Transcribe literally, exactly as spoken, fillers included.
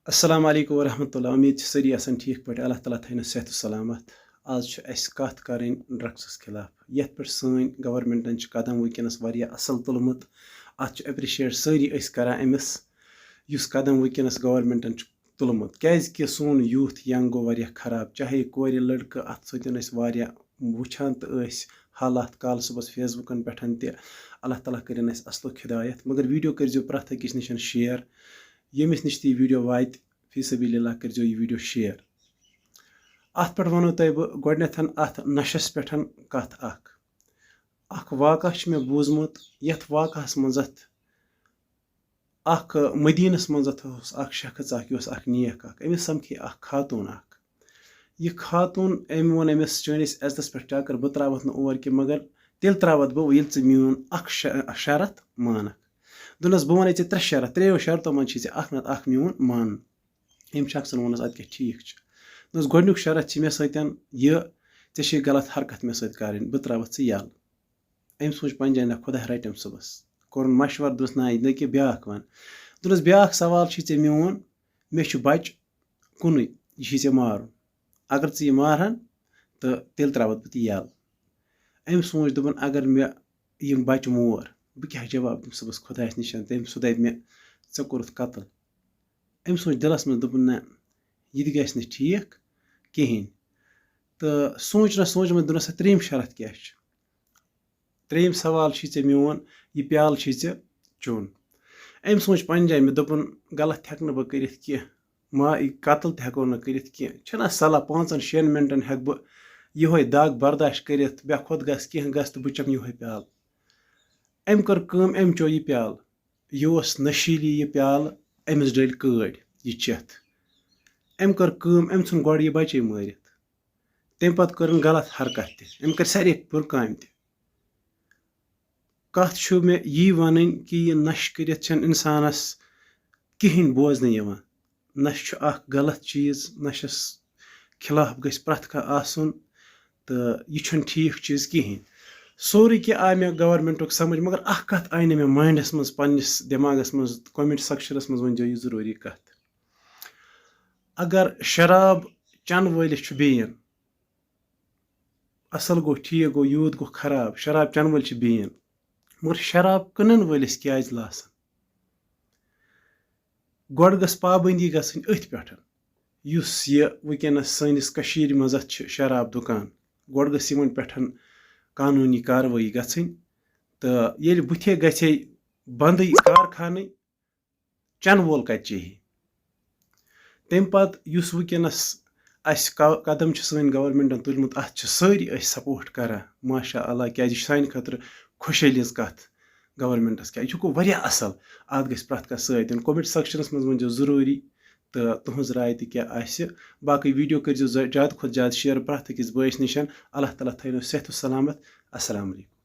السلام علیکم ورحمۃ اللہ۔ امید چھِ سٲری آسان ٹھیٖک پٲٹھۍ، اللہ تعالیٰ تھٲینو صحت و سلامت۔ آز چھِ اَسہِ کَتھ کَرٕنۍ ڈرگسَس خلاف، یَتھ پٮ۪ٹھ سٲنۍ گورنمنٹَن چھِ قدم وٕنکیٚنَس واریاہ اَصٕل تُلمُت۔ اَتھ چھِ اپریشیٹ سٲری أسۍ کَران أمِس، یُس قدم وٕنکیٚنَس گورنمنٹَن چھُ تُلمُت، کیٛازِکہِ سون یوٗتھ ینگ گوٚو واریاہ خراب، چاہے کورِ لٔڑکہٕ۔ اَتھ سۭتۍ ٲسۍ واریاہ وٕچھان تہٕ ٲسۍ حالات کالہٕ صُبحَس فیس بُکَن پٮ۪ٹھ تہِ۔ اللہ تعالیٰ کٔرِنۍ اَسہِ اَصلُک ہدایت۔ مگر ویٖڈیو کٔرۍزیو پرٛٮ۪تھ أکِس نِش شیئر، ییٚمِس نِش تہِ یہِ ویٖڈیو واتہِ، فی سبیل اللہ کٔرۍزیو یہِ ویٖڈیو شیئر۔ اَتھ پٮ۪ٹھ وَنو تۄہہِ بہٕ گۄڈٕنٮ۪تھ اَتھ نَشَس پٮ۪ٹھ کَتھ اَکھ۔ اَکھ واقعہ چھُ مےٚ بوٗزمُت، یَتھ واقعہَس منٛز اَتھ اَکھ مدیٖنَس منٛز اَتھ اوس اَکھ شخص اَکھ، یہِ اوس اَکھ نیک اَکھ، أمِس سَمکھے اَکھ خاتوٗن اَکھ۔ یہِ خاتوٗن، أمۍ ووٚن أمِس، "چٲنِس عزتَس پٮ۪ٹھ کیٛاہ کَرٕ، بہٕ ترٛاوَتھ نہٕ اور کینٛہہ، مگر تیٚلہِ ترٛاوَتھ بہٕ ییٚلہِ ژٕ میون اَکھ شہ-، شرط مانَکھ۔" دوٚپنَس، "بہٕ وَنَے ژےٚ ترٛےٚ شرط، ترٛیٚیو شرطو منٛز چھِ ژےٚ اَکھ نَتہٕ اَکھ میون مانُن۔" أمۍ شخصَن ووٚنُس، "اَدٕ کیٛاہ ٹھیٖک چھُ۔" دوٚپنَس، "گۄڈٕنیُک شرط چھِ مےٚ سۭتۍ، یہِ ژےٚ چھے غلط حرکت مےٚ سۭتۍ کَرٕنۍ، بہٕ ترٛاوَتھ ژٕ یَلہٕ۔" أمۍ سوٗنٛچ پنٛنہِ جایہِ، نہ خۄداے رَٹٮ۪م صُبحَس۔ کوٚرُن مَشوَرٕ، دوٚپنَس، "نہ، یہِ نہٕ کینٛہہ، بیٛاکھ وَن۔" دوٚپنَس، "بیٛاکھ سوال چھُے ژےٚ میون، مےٚ چھُ بَچہٕ کُنُے، یہِ چھُے ژےٚ مارُن۔ اگر ژٕ یہِ مارہَن، تہٕ تیٚلہِ ترٛاوَتھ بہٕ تہِ یَلہٕ۔" أمۍ سوٗنٛچ، دوٚپُن، "اگر مےٚ یِم بَچہٕ مور، بہٕ کیٛاہ جواب دِمہٕ صُبحَس خۄدایَس نِش؟ تٔمۍ، سُہ دَپہِ مےٚ، ژےٚ کوٚرُتھ قتل۔" أمۍ سوٗنٛچ دِلَس منٛز، دوٚپُن، "نہ، یہِ تہِ گژھِ نہٕ ٹھیٖک کِہیٖنۍ۔" تہٕ سوٗنٛچ نہ سوٗنٛچ، وۄنۍ دوٚپنَس، "ژٕ ترٛیٚیِم شرط کیٛاہ چھُ؟" ترٛیٚیِم سوال چھُے ژےٚ میون، یہِ پیالہٕ چھُے ژےٚ چیوٚن۔ أمۍ سوٗنٛچ پنٛنہِ جایہِ، مےٚ دوٚپُن، غلط ہٮ۪کہٕ نہٕ بہٕ کٔرِتھ کینٛہہ، ما یہِ قتل تہِ ہٮ۪کو نہٕ کٔرِتھ کینٛہہ۔ چھُنہ صلاح، پانٛژَن شٮ۪ن مِنٹَن ہٮ۪کہٕ بہٕ یِہوٚے دَگ برداشت کٔرِتھ، بے خۄد گژھ کینٛہہ گژھ تہٕ بہٕ چَمہٕ یِہوٚے پیالہٕ۔ أمۍ کٔر کٲم، أمۍ چیوٚو یہِ پیالہٕ۔ یہِ اوس نشیٖلی یہِ پیالہٕ، أمِس ڈٔلۍ کٲڑۍ یہِ چٮ۪تھ۔ أمۍ کٔر کٲم، أمۍ ژھُن گۄڈٕ یہِ بَچے مٲرِتھ۔ تَمہِ پَتہٕ کٔرٕن غلط حرکت تہِ، أمۍ کٔرۍ سارے بُرٕ کامہِ تہِ۔ کَتھ چھُ مےٚ یی وَنٕنۍ کہِ یہِ نَشہٕ کٔرِتھ چھَنہٕ اِنسانَس کِہیٖنۍ بوزنہٕ یِوان۔ نَشہٕ چھُ اَکھ غلط چیٖز، نَشَس خلاف گژھِ پرٛٮ۪تھ کانٛہہ آسُن۔ تہٕ یہِ چھُنہٕ ٹھیٖک چیٖز کِہیٖنۍ۔ سورُے کینٛہہ آے مےٚ گورنمنٹُک سَمٕجھ، مگر اَکھ کَتھ آے نہٕ مےٚ ماینڈَس منٛز، پنٛنِس دٮ۪ماغَس منٛز۔ کمنٹ سیکشنَس منٛز ؤنۍزیو یہِ ضروٗری کَتھ۔ اگر شراب چَنہٕ وٲلِس چھُ بین، اَصٕل گوٚو، ٹھیٖک گوٚو، یوٗتھ گوٚو خراب، شراب چَنہٕ وٲلۍ چھِ بین، مگر شراب کٕنَن وٲلِس کیٛازِ لاسَن؟ گۄڈٕ گٔژھ پابنٛدی گژھٕنۍ أتھۍ پٮ۪ٹھ، یُس یہِ وٕنکیٚنَس سٲنِس کٔشیٖرِ منٛز اَتھ چھِ شراب دُکان، گۄڈٕ گٔژھ یِمَن پٮ۪ٹھ قانوٗنی کاروٲیی گژھٕنۍ۔ تہٕ ییٚلہِ بُتھے گژھے بنٛدٕے کارخانٕے، چَنہٕ وول کَتہِ چیٚیہِ؟ تَمہِ پَتہٕ یُس وٕنکیٚنَس اَسہِ ق-، قدم چھِ سٲنۍ گورنمنٹَن تُلمُت، اَتھ چھِ سٲری أسۍ سپورٹ کَران، ماشاء اللہ، کیٛازِ یہِ چھِ سانہِ خٲطرٕ خۄشحٲلی ہِنٛز کَتھ گورنمنٹَس۔ کیٛازِ یہِ چھُ گوٚو واریاہ اَصٕل، اَتھ گژھِ پرٛٮ۪تھ کانٛہہ سۭتۍ دیُن۔ کمنٹ سیکشنَس منٛز ؤنۍزیو ضروٗری تہٕ تُہٕنٛز راے تہِ کیٛاہ آسہِ۔ باقٕے ویٖڈیو کٔرۍزیو زِ-، زیادٕ کھۄتہٕ زیادٕ شیئر پرٛٮ۪تھ أکِس بٲیِس نِش۔ اللہ تعالیٰ تھٲینو صحت و سلامت۔ السلام علیکم۔